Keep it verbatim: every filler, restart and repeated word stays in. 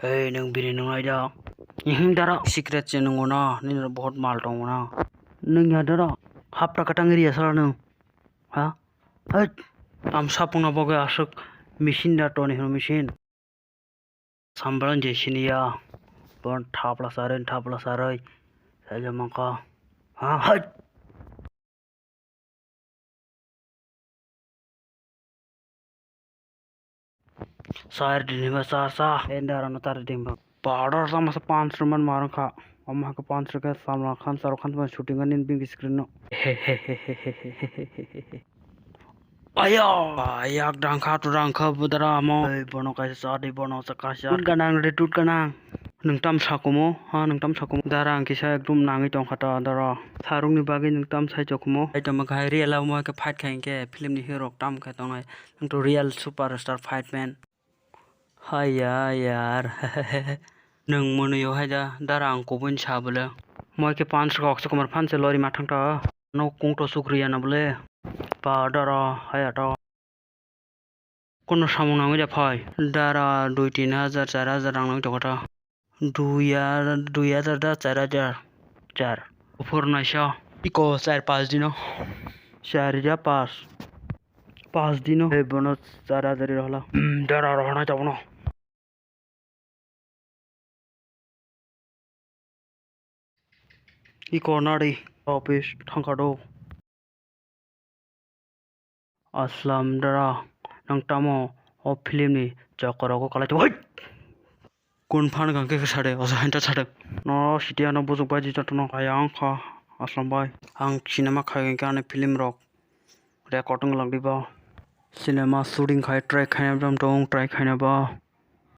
Hey, nwng bini nwngnai da? Ihing dara secret se nwngo na, nini ro bahut mal tongo na. Nwng ya dara hapta kwtang ri asala nwng. Ha? Hey, tam sapung na bagwi aswk machine da toni hino machine. Sambalan je siniya, bon thapla sarwi, thapla sarwi, saja mangka. Ha, hai. Sar dini ba sar sa, endar ano tar dini ba. Padar sama sa panch ruman marang kha, ama ke panch ruke samla khan, sarok khan shooting ani bing screen no. Aya, yak dangkha tu dangkha budara amo. Ei, bono kaisa sa di, bono sa kaisa. Tut ganang re, tut ganang. Nwng tam sakumo, ha, nwng tam sakumo. Dara ang kisa ekdum nangwi tongkha ta, dara. Sarungni bagwi nwng tam sai chokumo. Ai tongma khai real amo ke fight khai ke film ni hero rok tam khe tongnai. Nwng to real superstar fight man. Haiya yar. Nwng mwnwi o hai da, dara ang kubun sa bwle. Moi khe panch kok se kumar phan se lori ma thang ta. No kung to sukri ya na bwle. Pa dara haya ta. Kono samung nangwi da phai. Dara dui tin hajar, char hajar rang nangwi tongkha ta. Dui ya, dui hajar da char hajar. Char. Buphur naisa. Iko char pas dino. Char ya pas. Pas dino. Ei bono char hajar ri hola. Hmm, dara rohornai tabukno. Iko nari office thangkha do. Aslam dara, nang tamo o film ni chokorogo kalai tong. Kun phan kang khe sade, osa henta sade. No siti ano bujuk bai jita tono kaya angkha Aslam bai. Ang cinema khai khe ani film rok record wng lak diba. Cinema shooting khai try khaina bam tong, try khaina ba.